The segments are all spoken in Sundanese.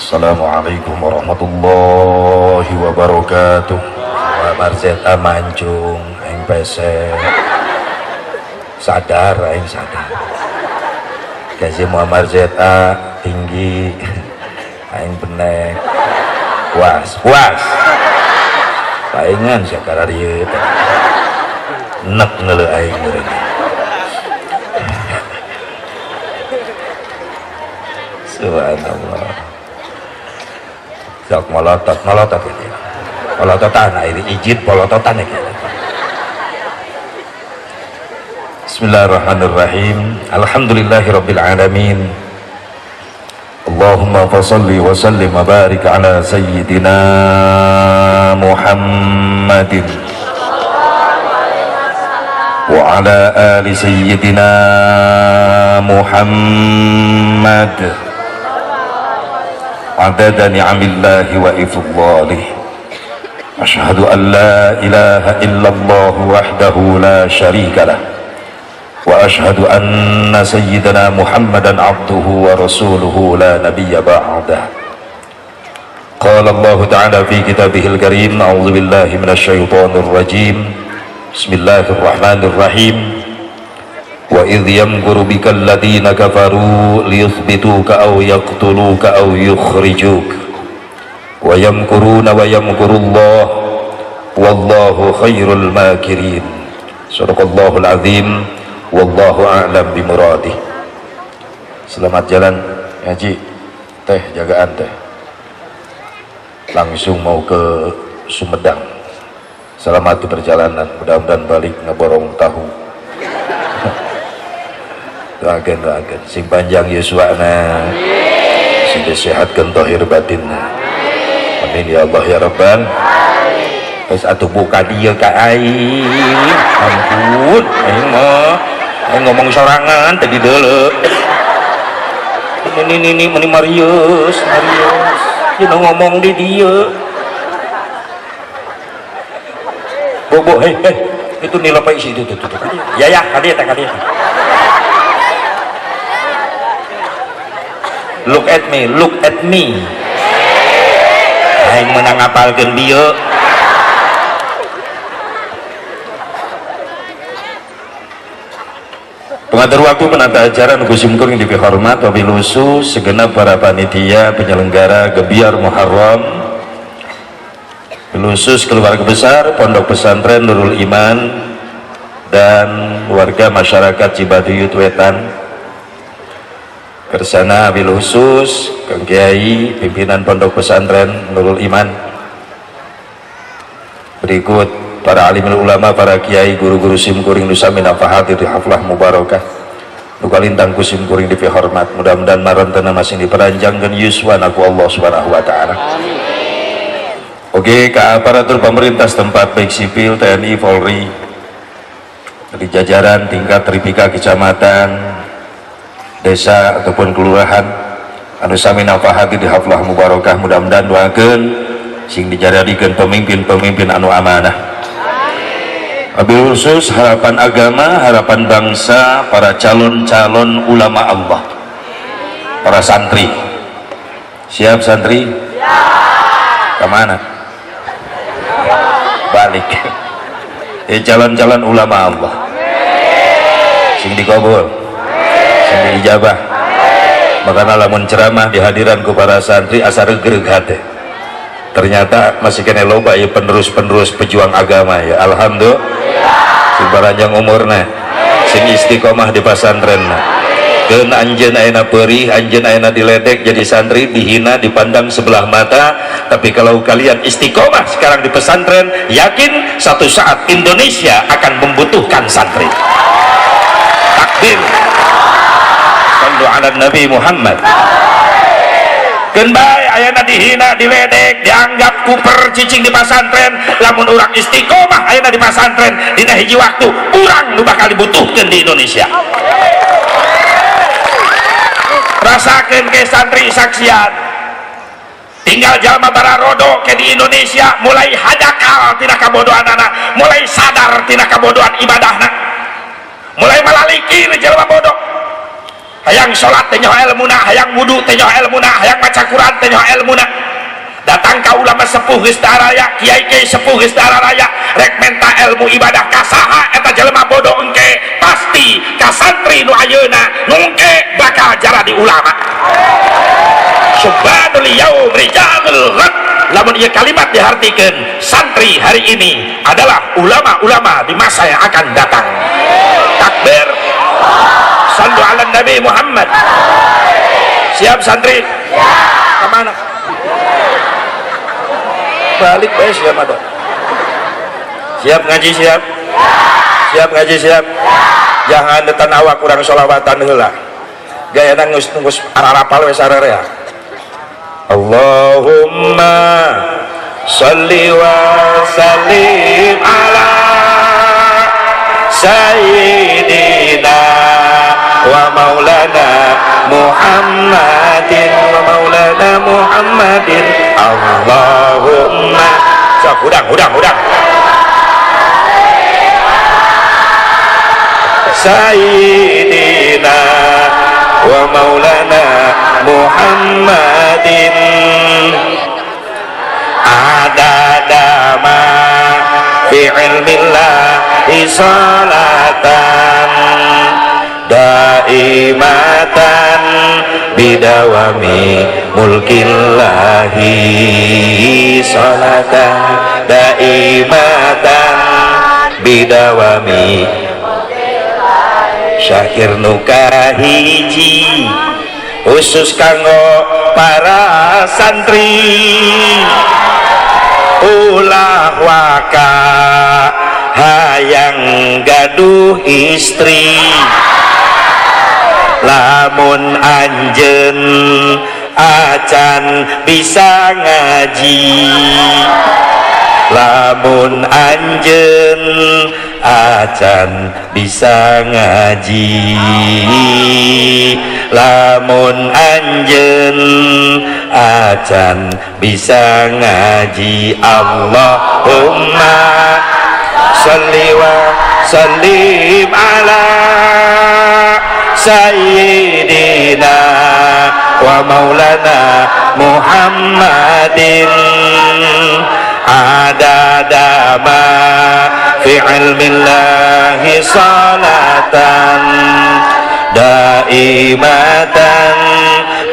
Assalamualaikum warahmatullahi wabarakatuh. Muammar ZA mancung, aing pesek. Sadar, aing sadar. Gaji Muammar ZA tinggi, aing benek. Puas, puas. Paingan sia kararieu teh. Nek ngeuleuh aing meureun. Subhanallah. Sok molotot, molotot gitu. Molototan, nah ini izin polototan ya gitu. Bismillahirrahmanirrahim. Alhamdulillahirabbil alamin. Allahumma fashalli wa sallim wa barik ala sayyidina Muhammadin wa ala ali sayyidina Muhammad. Adada ni'amillahi wa ifdhalih. Ashhadu an la ilaha illallah wahdahu la syarika lah. Wa ashhadu anna sayyidana Muhammadan abduhu wa rasuluhu la nabiyya ba'dah. Qala Allah ta'ala fi kitabihil karim, a'udzu billahi minasyaitonir rajim. Bismillahirrahmanirrahim. Wa idh yamkuru bikal ladzina kafaru liyuthbituka aw yaqtuluka aw yukhrijuk. Wa yamkuruna wa yamkurullah wallahu khairul makirin. Sadaqallahul azim. Wallahu a'lam bimuradih. Selamat jalan ngaji. Teh jagaan teh. Langsung mau ke Sumedang. Selamat di perjalanan, mudah-mudahan balik ngeborong tahu. Doakan, doakan. Sing panjang yuswana, sing disehatkan zahir batinna. Amin ya Allah ya Rabbal. Wis atuh buka dia ka aing. Ampun, aing mah aing ngomong sorangan tadi deuleu. Ini meni Marius, Marius. Dina ngomong di dieu. Bobo, hei, hei, itu nilai apa isi itu, itu. Ya, ya, kali ya, kali ya. Look at me, look at me. Aing menang ngapalkeun dieu. Pengatur waktu penata acara nu simkuring dipihormat wabil khusus segenap para panitia penyelenggara Gebyar Muharram, khusus keluarga besar Pondok Pesantren Nurul Iman dan warga masyarakat Cibaduyut Wetan. Kersana bil khusus Kang Kiai pimpinan Pondok Pesantren Nurul Iman, berikut para alimul ulama, para kiai, guru-guru simkuring nu sami hadir di haflah mubarakah nu kalintang ku simkuring dipihormat, mudah-mudahan marantena masing diperanjangkeun yuswana ku Allah Subhanahu wa taala. Oke, ke aparatur pemerintah setempat baik sipil, TNI, Polri, dari jajaran tingkat tripika kecamatan, desa ataupun kelurahan anu sami hadir di haflah mubarakah, mudah-mudahan doakeun sing dijadikan pemimpin-pemimpin anu amanah. Wabil khusus harapan agama, harapan bangsa, para calon-calon ulama Allah, para santri. Siap santri? Siap. Kemana? Balik. Calon-calon ulama Allah. Sing dikabul, sing diijabah. Makana lamun ceramah di hadiran ku para santri asa regreg hate. Ternyata masih kena loba ya penerus-penerus pejuang agama ya. Alhamdulillah. Sing paranjang umurna, sing istiqomah di pasantrenna. Keun anjeun ayeuna peurih, anjeun ayeuna diledek jadi santri, dihina, dipandang sebelah mata, tapi kalau kalian istiqomah sekarang di pesantren, yakin satu saat Indonesia akan membutuhkan santri. Takbir. Sallu ala Nabi Muhammad. Keun bae ayeuna dihina, diledek, dianggap kuper cicing di pasantren, lamun urang istiqomah ayeuna di pasantren, dina hiji waktu urang nu bakal dibutuhkeun di Indonesia. Rasakeun ke santri saksian. Tinggal jalma bararodo ke di Indonesia mulai hadakal tina kabodohanana, mulai sadar tina kabodohan ibadahna, mulai malalikir jalma bodoh. Hayang salat teh nyaho ilmuna, hayang wudu teh nyaho ilmuna, hayang maca Quran teh nyaho ilmuna. Datang ka ulama sepuh geus raya, kiai-kiai sepuh geus raya, rek menta ilmu ibadah ka saha eta jelema bodoh? Engke pasti ka santri nu ayeuna, nu engke bakal jadi ulama. Syubbanul yaum rijalul ghad. Lamun ieu kalimat dihartikeun, santri hari ini adalah ulama-ulama di masa yang akan datang. Takbir. Sallu ala Nabi Muhammad. Siap, santri? Kemana? Balik bae siap ada. Siap ngaji? Siap, siap ngaji? Siap. Jangan detan awak kurang sholawatan heula. Gayana geus geus ararapal we sararea. Allahumma salli wa sallim ala sayyidina wa maulana Muhammadin wa maulana Muhammadin. Allahumma sok hudang hudang hudang. Sayyidina wa maulana Muhammadin adada ma fi ilmillahi salatan daimatan bidawami mulkillahi, salatan daimatan bidawami. Syair nu kahiji khusus kanggo para santri: ulah waka hayang gaduh istri, lamun anjeun acan bisa ngaji, lamun anjeun acan bisa ngaji, lamun anjeun acan bisa ngaji. Allahumma sholli wa sallim ala sayyidina wa maulana Muhammadin adada ma fi ilmillahi salatan daimatan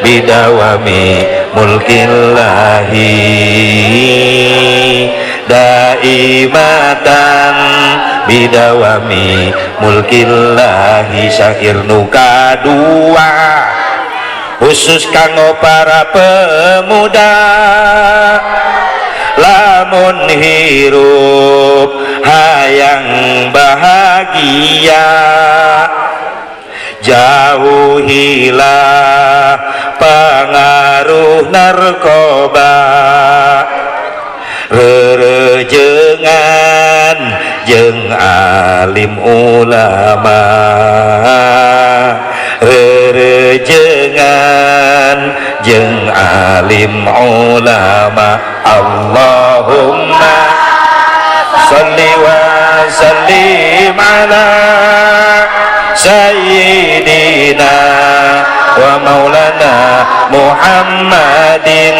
bidawami mulkillahi, daimatan bidawami mulkillahi. Syair nu kadua khusus kanggo para pemuda: lamun hirup hayang bahagia, jauhilah pengaruh narkoba, rerejengan jeung alim ulama, rerejengan jeung alim ulama. Allahumma salli wa sallim ala sayyidina wa maulana Muhammadin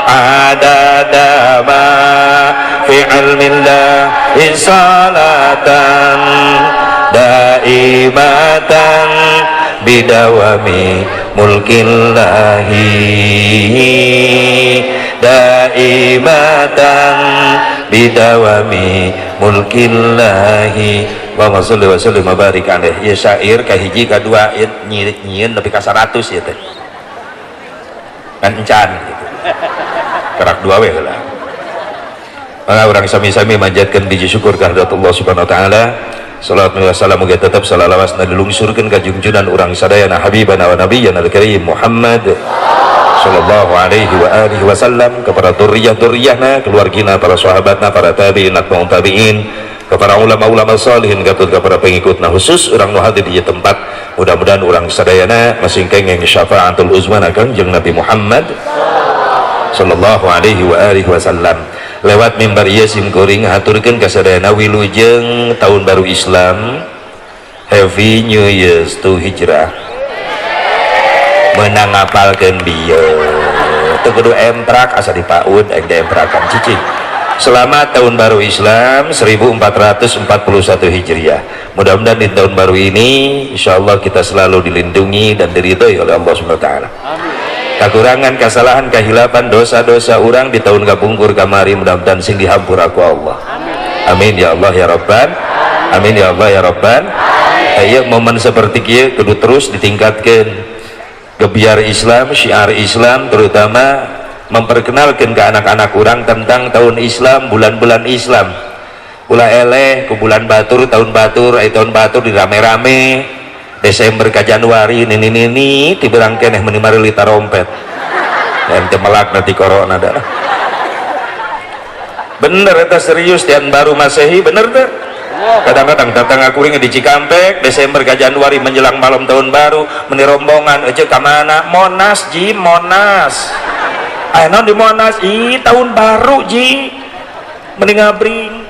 adada ma fi ilmillahi salatan daimatan bidawami mulkillahi, daimatan bidawami mulkillahi. Allahumma sholli wa sallim wa barik alaih. Ieu syair kahiji, kadua, ieu nyieun nepi ka 100 ieu teh kan encan gitu. Kerak dua we heula. Maka urang sami-sami manjatkeun biji syukur kehadirat Allah Subhanahu wa taala. Salawat wa salam muga tetep salalawasna dilungsurkeun ka junjunan urang sadayana, habibana wa nabiyyana al-karim Muhammad sallallahu alaihi wa alihi wasallam, kepada dzurriyyah-dzurriyyahna, keluargina, para sahabatna, para tabi'in, atba'ut tabi'in, kepada ulama-ulama salihin, katut kepada pengikutna, khusus urang nu hadir di tempat. Mudah-mudahan urang sadayana masing kenging syafaatul uzma Kangjeng Nabi Muhammad sallallahu alaihi wa alihi wasallam. Lewat mimbar ieu sim kuring haturkeun ka sadayana wilujeng tahun baru Islam, Happy New Year's to Hijrah. Menang ngapalkeun bieu. Teu kudu emprak asa dipaud aing diemprakan cicing. Selamat Tahun Baru Islam 1441 Hijriah. Mudah-mudahan di tahun baru ini insyaallah kita selalu dilindungi dan diridhoi oleh Allah Subhanahu wa taala. Kekurangan, kesalahan, kehilapan, dosa-dosa orang di tahun kapungkur kamari mudah-mudahan sing dihampura ku Allah. Amin ya Allah ya Rabban. Amin ya Allah ya Rabban. Ayo momen seperti kieu kudu terus ditingkatkan. Gebiar Islam, syiar Islam, terutama memperkenalkan ke anak-anak orang tentang tahun Islam, bulan-bulan Islam. Ulah eleh ke bulan batur, tahun batur, ay tahun batur dirame-rame. Desember ke Januari nini nini tiberang keneh meni mareli tarompet. Ente melak nanti corona dah. Bener eta serius dan baru Masehi bener teh. Kadang-kadang datang aku ring di Cikampek Desember ke Januari menjelang malam tahun baru meni rombongan aja ka mana? Monas ji, Monas. Aya naon di Monas? Ih, tahun baru ji. Meni ngabring.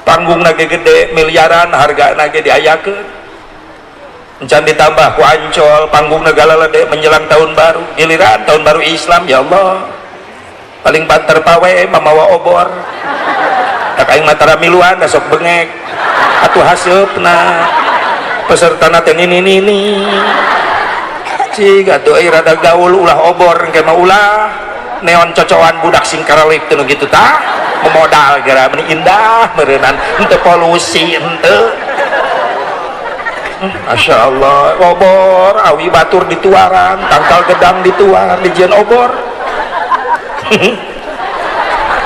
Panggung nage gede miliaran harga nage diayakeun. Encan ditambah ku Ancol panggung negara lede menjelang tahun baru giliran tahun baru Islam ya Allah paling banter pawe mamawa obor tak aing matara miluan da sok bengek atuh haseupna pesertana teh nini nini cig atuh euy rada gaul ulah obor engke mah ulah neon cocoan budak sing karalip teu nu kitu tah memodal geura meni indah meureunnan henteu polusi henteu. Masya Allah, obor, awi batur dituaran, tangkal gedang dituar, dijieun obor.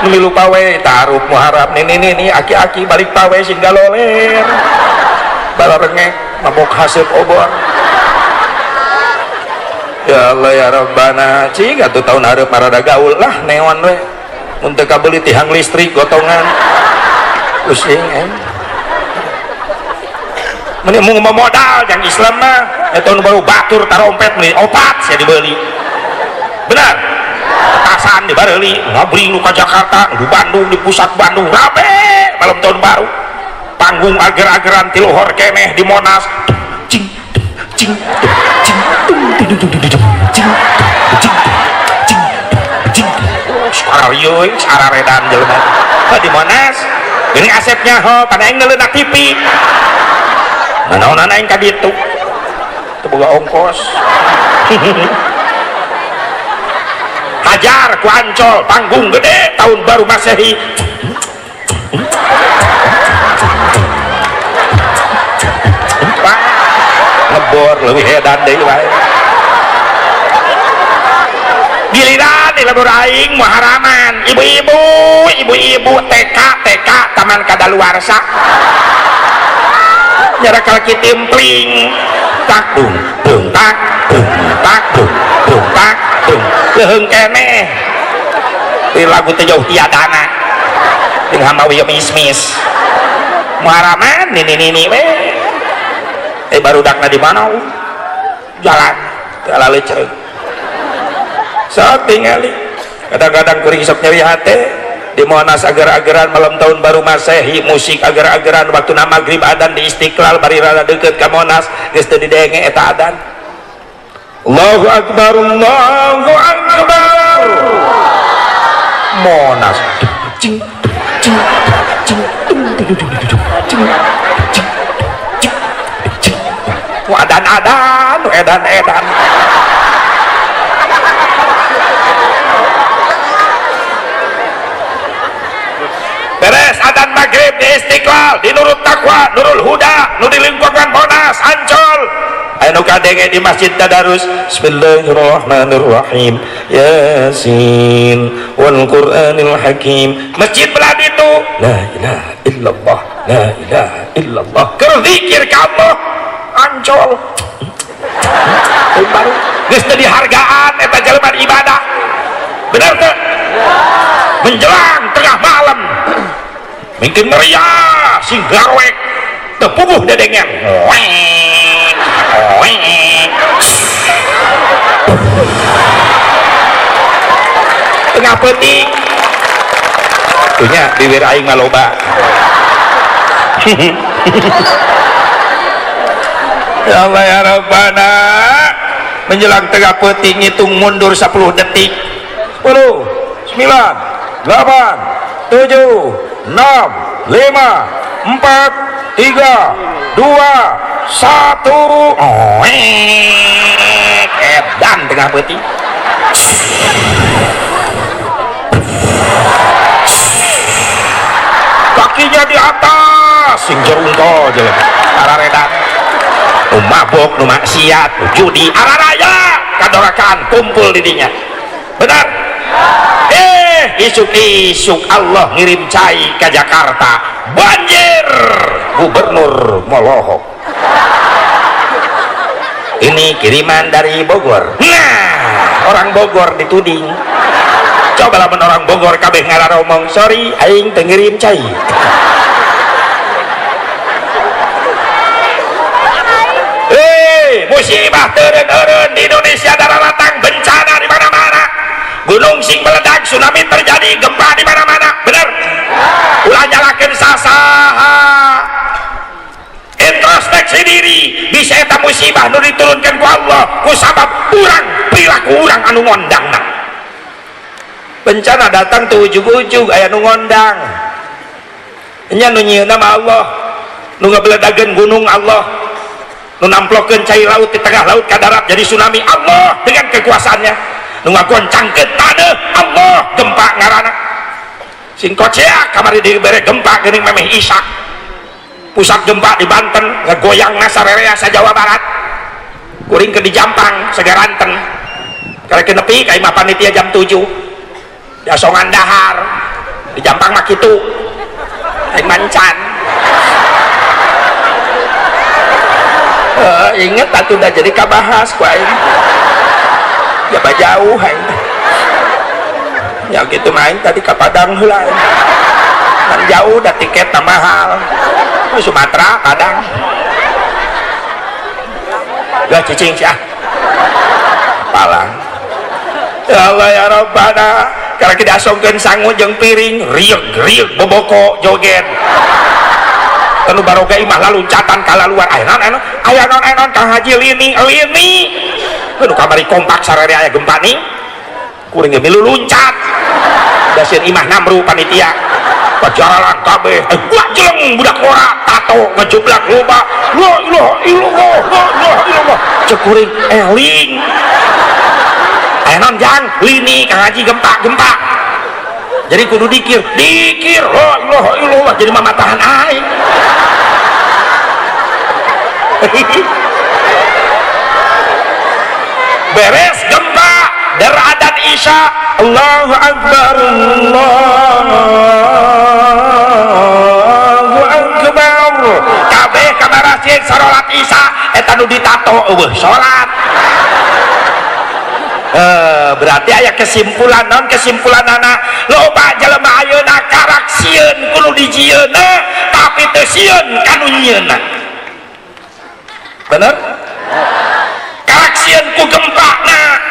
Milu pawe, taruh muharram, nini nini, aki-aki balik pawe sing galoler. Balarengek, mabok haseup obor. Ya Allah ya Rabbana, cing atuh tahun hareup marada gaul lah neon we. Mun teu kabeuli tihang listrik gotongan. Pusing eh. Meni mau modal yang Islam mah tahun baru batur tarompet meni opat saya dibeli benar petasan dibeli ngabring nu ka Jakarta di Bandung di pusat Bandung rame malam tahun baru panggung ager-ageran ti luhur keneh di Monas cing cing cing cing cing cing cing sararieu sararedan jelema di Monas geuning asepnya ho pada aing neuleuna TV nanaonan aing ka ditu teu boga ongkos. Hajar ku Ancol panggung gede tahun baru Masehi. Wah, ngebor leuwih edan deui wae. Giliran di lembur aing muharaman, ibu-ibu, ibu-ibu TK TK taman kadaluarsa. Nyarakal kitimpling tak dung dung tak dung tak dung dung tak dung leuheung keneh di lagu teh jauh tiadana jeung hamawi mismis muharaman nini nini we barudakna di mana jalan teu laleuceuk sok tingali kadang-kadang kuring sok nyeri hate di Monas agar-agaran malam tahun baru Masehi musik agar-agaran waktu na maghrib adan di Istiqlal bari rada deukeut ka Monas geus teu didenge eta adan. Allahu akbar Allahu akbar Monas cing cing cing cing cing cing cing adan-adan edan-edan. Beres adan maghrib di Istiqlal di Nurul Taqwa Nurul Huda nu di lingkungan Monas Ancol anu kadenge di Masjid Tadarus Bismillahirrahmanirrahim Yasin wal Qur'anil Hakim masjid belah ditu la ilaha illallah la ilaha illallah keur zikir ka Allah Ancol baru geus teu dihargaan eta jelema ibadah bener teu menjelang tengah malam mungkin meriah sing garwek tepuguh dedengen tengah peuting punya bibir aing mah loba. Ya Allah ya Rabbana Menjelang tengah peuting ngitung mundur 10 detik. 10, 9, 8, 7, 6, 5, 4, 3, 2, 1. Oh, edan tengah peuting. Kakinya di atas, sing jerungko jelema araredan. Nu mabok, nu maksiat, nu judi, araraya kadorakan kumpul di dinya. Benar? Isuk-isuk Allah ngirim cai ke Jakarta, banjir, gubernur molohok. Ini kiriman dari Bogor. Nah, orang Bogor dituding. Coba lamun orang Bogor kabeh ngararomong, sorry aing teu ngirim cai. Musibah teureun-eureun di Indonesia daratang, bencana di mana-mana. Gunung sing meledak, tsunami terjadi, gempa di mana-mana. Bener? Ulah nyalakeun sasaha. Introspeksi diri, bisa eta musibah nu diturunkan ku Allah ku sabab urang perilaku urang anu ngondangna. Bencana datang tuh ujug-ujug aya nu ngondang. Nya nu nyieunna mah Allah, nu ngabeledageun gunung Allah, nu namplokeun cai laut di tengah laut ka darat jadi tsunami Allah dengan kekuasaannya, nu ngagoncangkeun taneuh Allah, gempa ngaranna. Sing koceak kamari dibere gempa geuning memeh isak. Pusat gempa di Banten ngagoyang sarerea sa Jawa Barat. Kuring ke di Jampang Sagaranten. Karek nepi ka imah panitia jam 7. Dasongan dahar di Jampang mah kitu. Aing mancan. Inget atuh dah jadi kabahas ku aing. Ya jauh aing. Ya gitu main tadi ka Padang heula. Kan jauh dah tiket mahal. Sumatera, Padang. Gak cicing sih ah. Palang. Ya Allah ya Rabbana. Karena kita asongkeun sangu jeung piring, rieg-rieg boboko joget. Tanu baroga imah laluncatan kalaluar. Aya naon aya naon aya naon Kang Haji lini lini. Aduh kamari kompak sarere aya gempa nih. Kuring ge milu luncat. Da sieun imah namru panitia. Pajalan kabeh. Wah jeleng budak ora tato ngejublak loba. La ilaha illallah, la ilaha illallah. Cek kuring eling. Aya naon jang lini Kang Haji gempa-gempa. Jadi kudu dikir, dikir la ilaha illallah jadi mamatahan aing. Beres gempa deradan Isya, Allahu Akbar, Allahu Akbar. Kabeh ka masjid salat Isya eta nu ditato eueuh salat. Berarti aya kesimpulan non kesimpulanana loba jelema ayeuna karak sieun kudu dijieunna tapi teu sieun ka nu nyieunna. Bener? Karak sieun ku gempana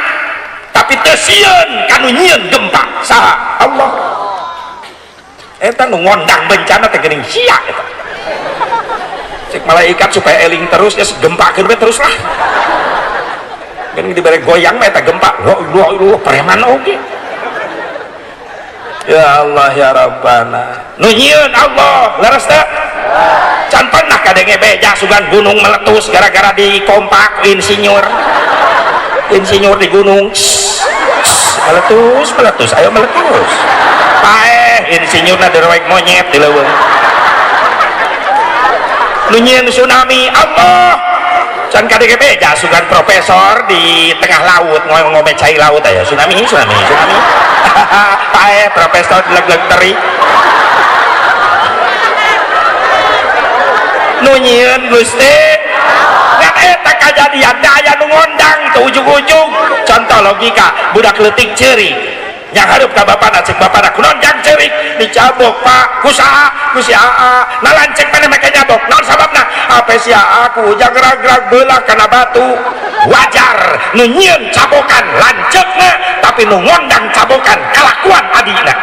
tapi teu sieun ka nu nyieun gempa. Saha? Allah. Eta nu ngondang bencana teh geuning sia eta. Cek malaikat supaya eling terus geus gempakeun we terus lah. Geuning dibere goyang mah eta gempa. La ilaha illallah preman oge. Ya Allah ya Rabbana. Nu nyieun Allah, leres teu? Can pernah kadenge beja sugan gunung meletus gara-gara dikompak insinyur. Insinyur di gunung meletus, meletus, ayo meletus. Paeh insinyurna direwek monyet di leuweung. Nu nyieun tsunami Allah. Can kadenge beja sugan profesor di tengah laut ngomong cai laut aya tsunami, tsunami, tsunami. Paeh profesor leg-leg teri. Nu nyieun Gusti ngan eta kajadian teh aya nu ngondang teu ujug-ujug. Contoh logika budak leutik ceurik yang hareup ka bapana, cek bapana kunaon jang ceurik dicabok Pak ku saha ku si aa. Nah lancek maneh make nyabok naon sababna ape si aa ku ujang rag-rag beulah kana batu. Wajar nu nyieun cabokan lanceukna tapi nu ngondang cabokan kalakuan adina.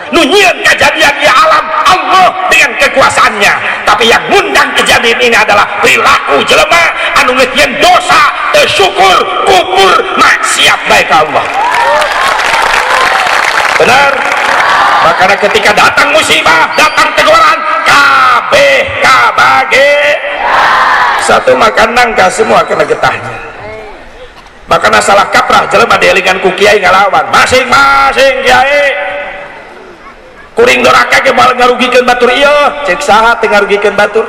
Nu nyieun kajadian di alam Allah. Allah dengan kekuasaannya, tapi yang ngundang kejadian ini adalah perilaku jelema anu geus dosa, teu syukur, kufur, maksiat baik ka Allah. Benar? Makanya ketika datang musibah, datang teguran, kabeh kabage satu makan nangka semua kena getahnya. Makanya salah kaprah jelema dielingan ku kiai ngalawan masing-masing. Kiai kuring doraka ge moal ngarugikeun batur. Ieu cek saha teu ngarugikeun batur?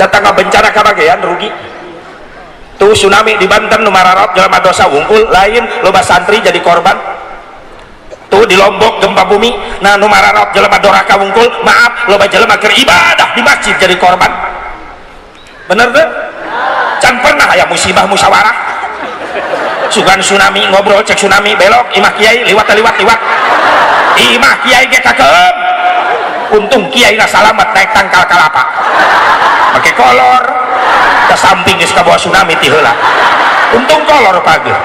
Datang ka bencana kabagean rugi. Tuh tsunami di Banten, nu mararot jelema dosa wungkul, lain loba santri jadi korban. Tuh di Lombok gempa bumi, nah nu mararot jelema doraka wungkul, maaf, loba jelema keur ibadah di masjid jadi korban. Bener tuh? Can pernah aya musibah musyawarah. Sugan tsunami ngobrol, cek tsunami belok imah kiai, liwat liwat liwat imah kiai ge kakeum. Untung kiai na salamat, naik tangkal kalapa pakai kolor ke samping, geus kabawa tsunami ti heula. Untung kolor pagi,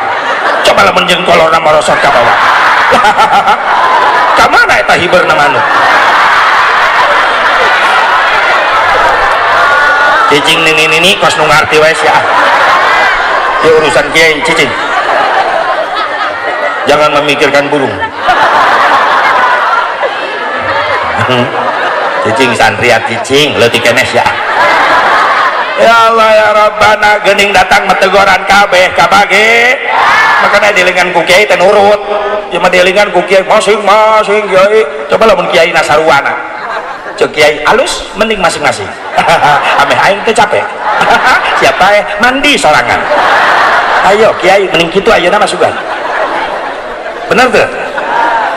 coba lamun jeung kolorna merosot ka bawah, ka mana eta hiberna manuk? Cicing nini nini kos nu ngarti wae sia. Ya urusan kiai, cicing jangan memikirkan burung. Cicing santriat, cicing leutik keneh ya. Ya Allah ya Rabbana, geuning datang metegoran kabeh kabage. Makanya dielingan ku kiai teh nurut ya mah, dielingan ku kiai masing-masing kiai. Coba lamun kiai nasaruana, cek kiai alus, mending masing-masing, ameh aing teh capek. Siapa ya mandi sorangan? Ayo kiai, mending kitu ayeuna masukan. Bener tuh?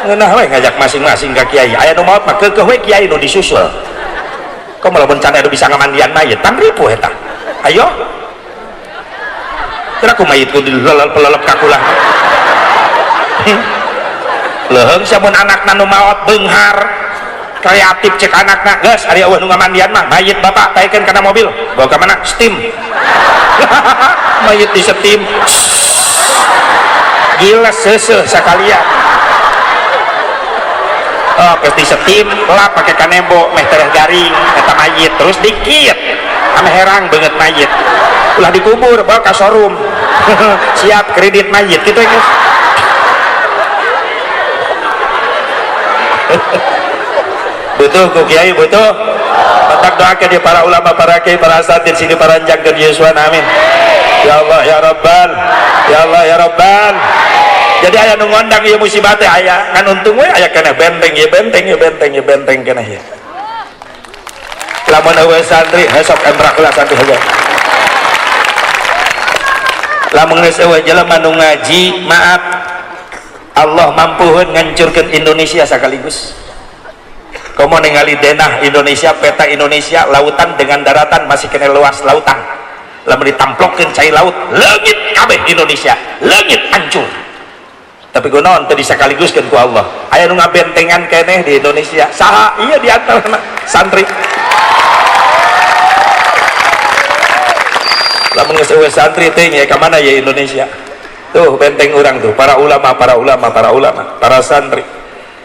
Ngeunah we ngajak masing-masing ka kiai. Aya nu maot mah keukeuh we kiai nu disusul. Kok malah bencana nu bisa ngamandian mayit pan ripuh eta. Ayo kira ku mayit ku dilelep-lelep ka kulah leuheung. Samun anakna nu maot beunghar kreatif, cek anakna, geus ari eueuh nu ngamandian mah, mayit bapak taikeun kana mobil, bawa ka mana? Steam. Mayit di steam, gila, seuseuh sakalian. Oh, geus di steam, lap pake kanebo meh tereh garing eta mayit, terus dikit ame herang beungeut mayit. Ulah dikubur, bawa ka showroom, siap kredit mayit gitu ya guys. Butuh ku kiai, butuh. Matak doakeun dia para ulama, para kiai, para asatid sini paranjangkeun yuswana, amin. Ya Allah ya Rabbal, ya Allah ya Rabbal. Jadi aya nu ngondang ieu musibah teh aya, kan untung we aya keneh benteng ieu, benteng ieu, benteng ieu, benteng keneh ieu. Lamun eueuh santri hesok embrak lah santri aja. Lamun geus eueuh jelema nu ngaji, maaf, Allah mampuheun ngancurkeun Indonesia sekaligus. Komo ningali denah Indonesia, peta Indonesia, lautan dengan daratan masih kena luas lautan. Lamun ditamplokeun cai laut, leungit kabeh Indonesia, leungit hancur. Tapi kunaon teu disakaliguskeun ku Allah? Aya nu ngabentengan keneh di Indonesia. Saha? Iya di antarana santri. Lamun geus eueuh santri teh nya ka mana ya Indonesia? Tuh benteng urang tuh, para ulama, para ulama, para ulama, para santri.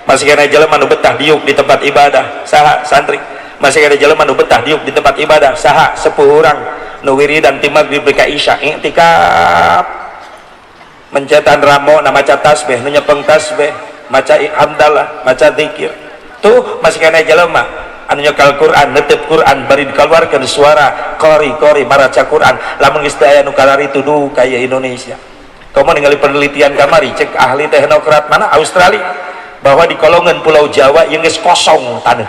Masih kena jelema nu betah diuk di tempat ibadah, saha? Santri. Masih kena jelema nu betah diuk di tempat ibadah, saha? Sepuh urang nu wiridan ti magrib ka isya, i'tikaf, mencetan ramo na maca tasbih, nu nyepeng tasbih, maca hamdalah, maca zikir. Tuh masih kena jelema anu nyekal Quran, netep Quran bari dikeluarkeun suara qori-qori maraca Quran. Lamun geus teu aya nu kalaritu duh kaya Indonesia. Komo ningali penelitian kamari, cek ahli teknokrat mana Australia, bahwa di kolongan Pulau Jawa yang geus kosong tanah.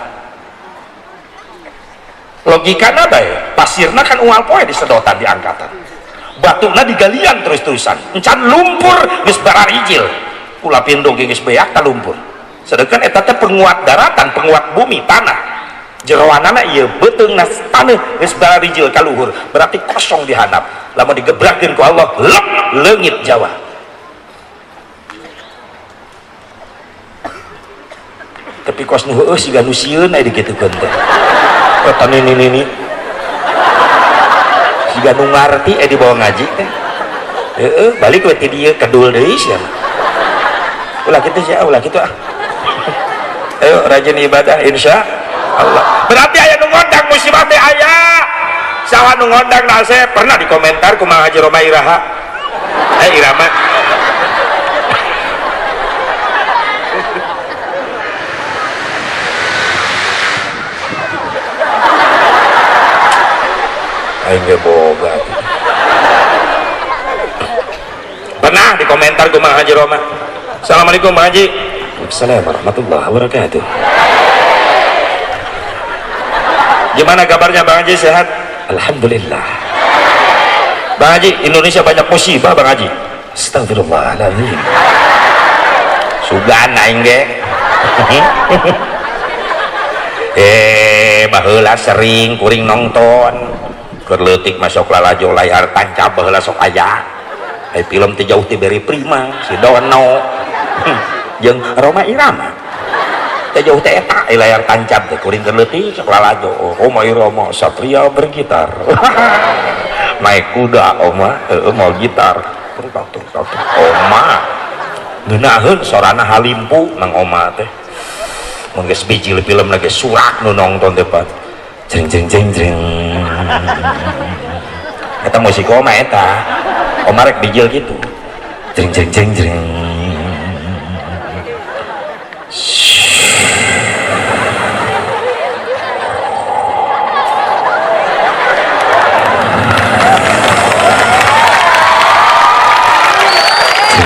Logikana bae, pasirna kan unggal poe disedotan diangkatan, batuna digalian terus-terusan, encan lumpur geus bararijil, kula pindo ge geus beak ta lumpur. Sedangkan eta teh penguat daratan, penguat bumi, tanah. Jeroanana ieu beuteungna taneuh geus bararijil ka luhur, berarti kosong di handap. Lamun digebrakeun ku Allah, lep leungit Jawa. Tapi kos nu heueuh siga nu sieun aya digitukeun teh. Eta nini nini siga nu ngarti dibawa ngaji teh. Heeh, balik we ti dieu kedul deui sia mah. Ulah kitu sia, ulah kitu ah. Ayo rajin ibadah insya Allah. Berarti aya nu ngondang musibah teh aya. Saha nu ngondang nase pernah dikomentar ku Mang Haji Roma Iraha. Irama. Aing ge boga. Pernah dikomentar ku Mang Haji Roma. Assalamualaikum Mang Haji. Waalaikumsalam warahmatullahi wabarakatuh. Gimana kabarnya Bang Haji, sehat? Alhamdulillah. Bang Haji, Indonesia banyak musibah Bang Haji. Astagfirullahaladzim. Sugan aing ge. Baheula sering kuring nonton. Keur leutik masuk lalajo layar tancap baheula sok aya. Film teh jauh ti Beri Prima, si Dono. Jeung Roma Irama. Teh jauh teh eta layar tancap teh kuring keur leutik sok lalajo. Roma Irama satria bergitar. Naik kuda oma, mau gitar. Tuk. Oma. Ngeunaheun sorana halimpu nang oma teh. Mun geus bijil film lagi surak nu nongton teh pat. Jeng jeng jeng jeng. Eta musik oma eta. Oma rek bijil gitu. Jeng jeng jeng jeng.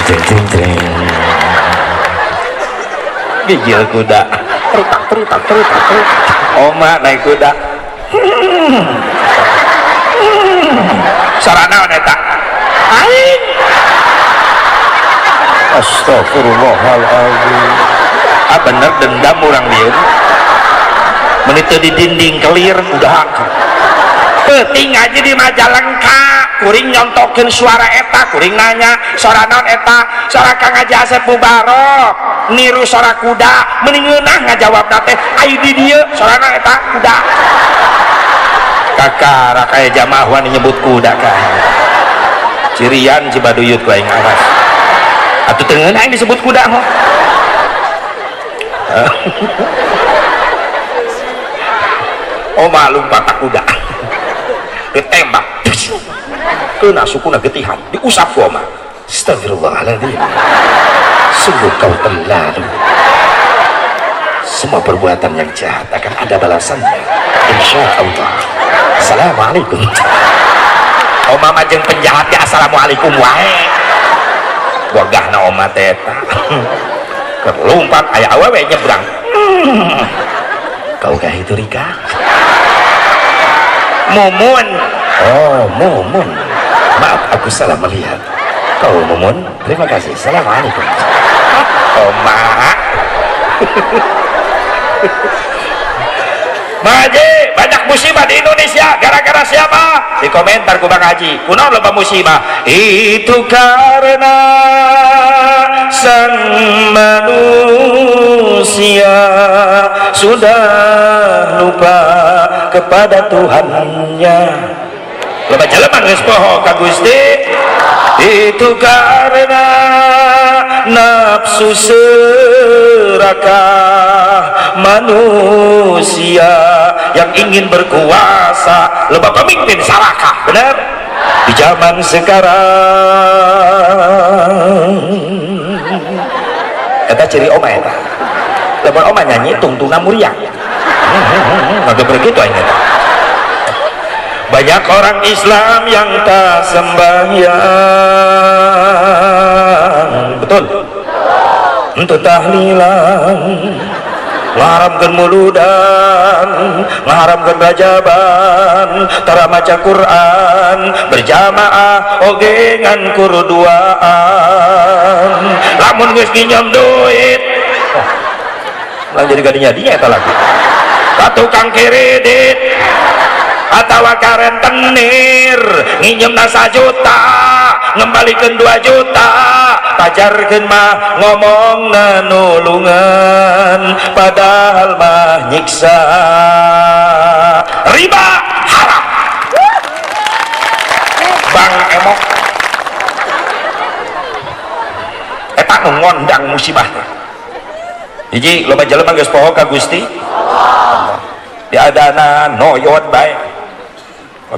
Jeng jeng jeng. Bijil kuda. Terutak terutak terutak terutak. Oma naik kuda. Sarana eta. Aing. Astagfirullahaladzim. Ah bener dendam urang dieu. Menit di dinding kelir udah. Penting aja di Majalengka kuring nyontokeun suara eta, kuring nanya suara naon eta, suara Kang Haji Asep Mubarok niru suara kuda, mending ngeunah ngajawabna teh ayo di dieu suara naon eta kuda. Kakara kaya jamaah wani nyebut kuda kah. Cirian Cibaduyut ku aing awas. Atuh teu ngeunah aing disebut kuda mah. Oh malum patak kuda. Ditembak. Kena sukuna getihan, diusap ku oma. Astagfirullahaladzim. Sungguh kau terlalu. Semua perbuatan yang jahat akan ada balasannya. Insya Allah. Assalamualaikum. Oma mah jeung penjahat ge assalamualaikum wae. Wagahna oma teh eta. Keur lumpat aya awewe nyebrang. Kau kah itu Rika? Mumun. Oh, Mumun. Maaf aku salah melihat. Kau Mumun, terima kasih. Assalamualaikum. Oma. Bang Haji, banyak musibah di Indonesia gara-gara siapa? Di komentar ku Bang Haji, kunaon loba musibah? Itu karena sang manusia sudah lupa kepada Tuhannya. Loba jelema geus poho ka Gusti. Itu karena nafsu serakah manusia yang ingin berkuasa. Loba pemimpin sarakah, benar? Di zaman sekarang eta ciri oma eta. Lamun oma nyanyi tungtungna muriang. Ngagebrek kitu aing eta. Banyak orang Islam yang tak sembahyang. Betul. Untuk tahlilan, ngaharamkeun muludan, ngaharamkeun rajaban, tara maca Quran, berjamaah oge ngan kurduaan. Lamun geus nginjem duit, oh, lah jadi gadinya-dinya eta lagu. Ka tukang kredit atawa ka rentenir nginjemna 1 juta ngembalikeun 2 juta, pajarkeun mah ngomongna nulungan padahal mah nyiksa. Riba haram. Bang Emok eta nu ngondang musibah teh. Hiji, loba jelema geus poho ka Gusti Allah. Diadana noyot bae.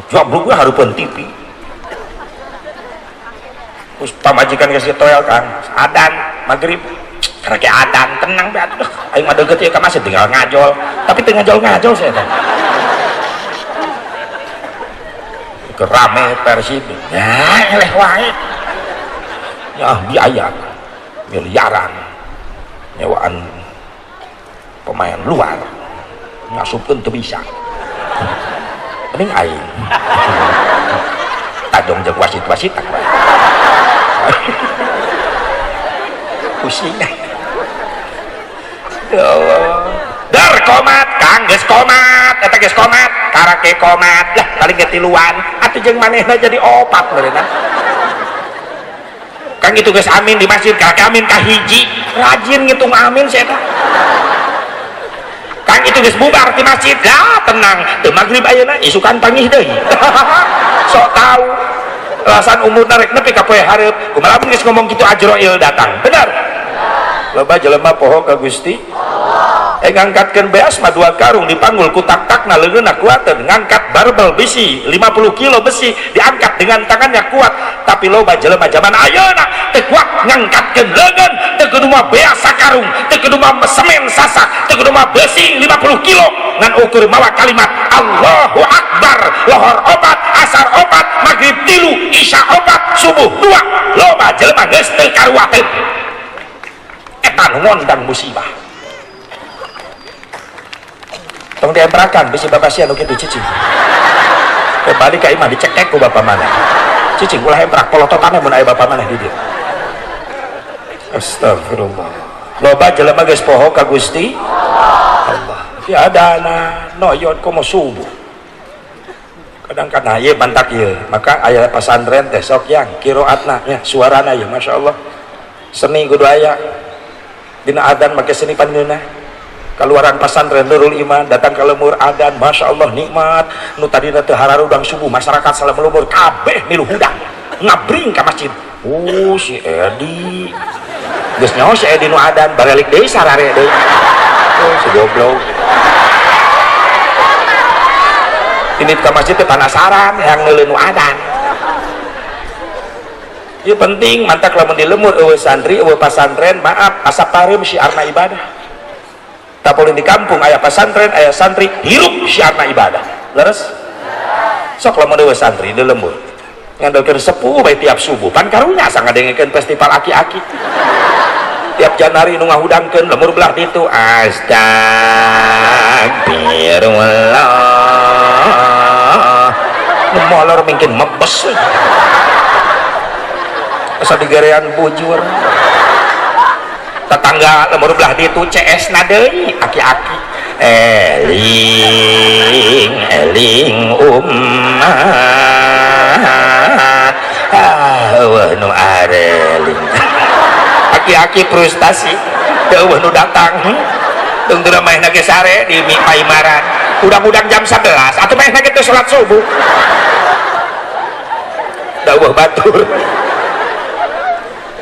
Jabluk we hareupeun TV. Terus pamajikan geus ditoel Kang, adan maghrib. Karena ke adan tenang bae atuh. Aing mah deukeut ieu ka masjid tinggal ngajol. Tapi teu ngajol-ngajol saya teh. Kerame Persib. Ya eleh wae. Ya biaya miliaran nyewaan pemain luar ngasupkeun teu bisa. Mending aing. Tajong jeung wasit-wasit tak wae. Pusing. Ya Allah. Dar komat, Kang geus komat, eta geus komat, karake komat. Lah paling ge tiluan, atuh jeung manehna jadi opat meureunna. Kang itu geus amin di masjid, karake amin ka hiji, rajin ngitung amin si eta. Kang itu geus bubar di masjid, lah tenang, teu magrib ayeuna isukan pangih deui. Sok tahu alasan umurna rek nepi ka poe hareup, kumaha lamun geus ngomong kitu Ajroil datang. Bener? Loba jelema poho ka Gusti. Ngangkatkeun beas mah 2 karung dipanggul ku tak-takna leungeunna kuateun, ngangkat barbel besi 50 kilo besi diangkat dengan tangannya kuat, tapi loba jelema zaman ayeuna teu kuat ngangkatkeun leungeun, teu kudu mah beas sakarung, teu kudu mah semen sasak, teu kudu mah besi 50 kilo, ngan ukur mawa kalimat Allahu Akbar, lohor opat, asar opat, maghrib 3, isya opat, subuh 2. Loba jelema geus teu karuateun. Eta nu ngondang musibah. Tong diemprakan bisi bapak sia nu kitu cicing. Kembali ka imah dicekek ku bapak maneh. Cicing ulah emprak polototane mun aya bapak maneh di dieu. Astagfirullah. Loba jelema geus poho ka Gusti Allah. Diadana noyot komo subuh. Kadang kana ieu mantak ieu, maka aya pasantren teh sok yang qiraatna nya suarana ieu masyaallah. Seni kudu aya. Dina adan make seni pangeunah. Keluaran pasantren Nurul Iman datang ke lemur adan masya Allah nikmat nu tadina teu hararudang subuh masyarakat salam lemur kabeh milu hudang ngabring ka masjid. Oh si Edi geus nyaho si Edi nu adan barelik deui sarare deui. Oh si goblok ini ka masjid teh panasaran yang neuleuh nu adan. Ieu penting mantak lamun di lemur eueuh santri eueuh pasantren maaf asa pareum syiarna ibadah. Tapolin di kampung ayah pasantren ayah santri hirup syiarna ibadah leres sok lamun dewe santri di lembur ngandalkeun sepuh bae tiap subuh pan karunya asa ngadengekeun festival aki-aki tiap Januari nu ngahudangkeun lemur belah ditu astagfirullah nu molor mungkin mebes asa digerean bujur tetangga lemur belah ditu CS na deui aki-aki eling eling umat ah eueuh nu areling aki-aki frustasi teu eueuh nu datang tungtuna maehna ge sare di paimaran udang-udang jam 11 atuh maehna ge teu salat subuh da eueuh batur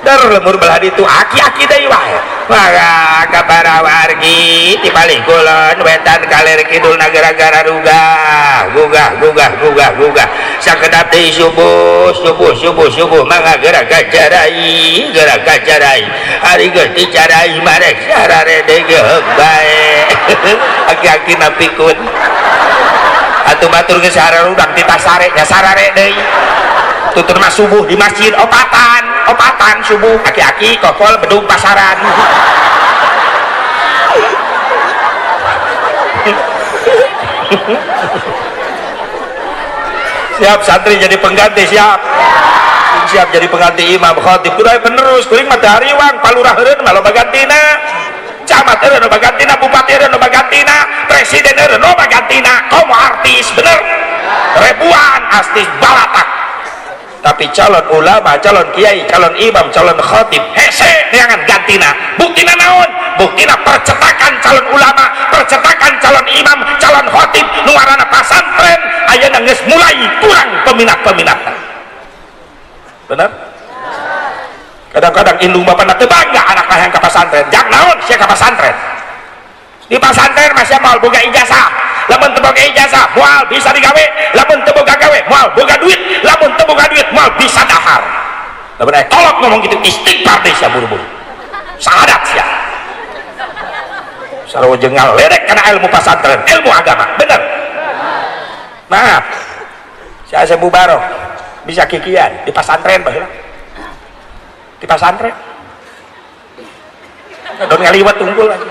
dar lemur belah ditu aki-aki deui wae maka ka para wargi ti palih kulon wetan kaler kidul nagara-gara rugah gugah gugah gugah gugah sakedap deui subuh subuh subuh subuh mangga gerak kacarai gerak kacarai ari geus dicarai marek sarare deui geuk bae aki-aki napikun atuh batur geus hararudang titah sare nya sarare deui tutur mah subuh di masjid opatan opatan subuh aki-aki kokol bedung pasaran siap santri jadi pengganti siap siap jadi pengganti imam khatib kudu penerus kuring mah teu hariwang palurah heureun mah loba gantina camat heureun loba gantina bupati heureun loba gantina presiden heureun loba gantina komo artis bener ribuan artis balatak tapi calon ulama, calon kiai, calon imam, calon khatib hese neangan gantina buktina naon? Buktina percetakan calon ulama, percetakan calon imam, calon khatib nu ngaranna pasantren ayeuna geus mulai kurang peminat-peminatna. Bener? Kadang-kadang indung bapana teu bangga anakna hayang ka pasantren, jang naon sia ka pasantren? Di pasantren masih moal boga ijazah. Lamun teu boga ijazah, moal bisa digawe. Lamun teu boga gawe, moal boga duit. Lamun teu boga duit, moal bisa dahar. Lamun aya kolot ngomong gitu, istighfar deh sia, buru-buru sahadat sia. Sarua jeung ngaledek kana ilmu pasantren, ilmu agama. Bener, maaf, si Asep Mubarok bisa kikian di pasantren baheula, di pasantren don ngaliwat tunggul aja.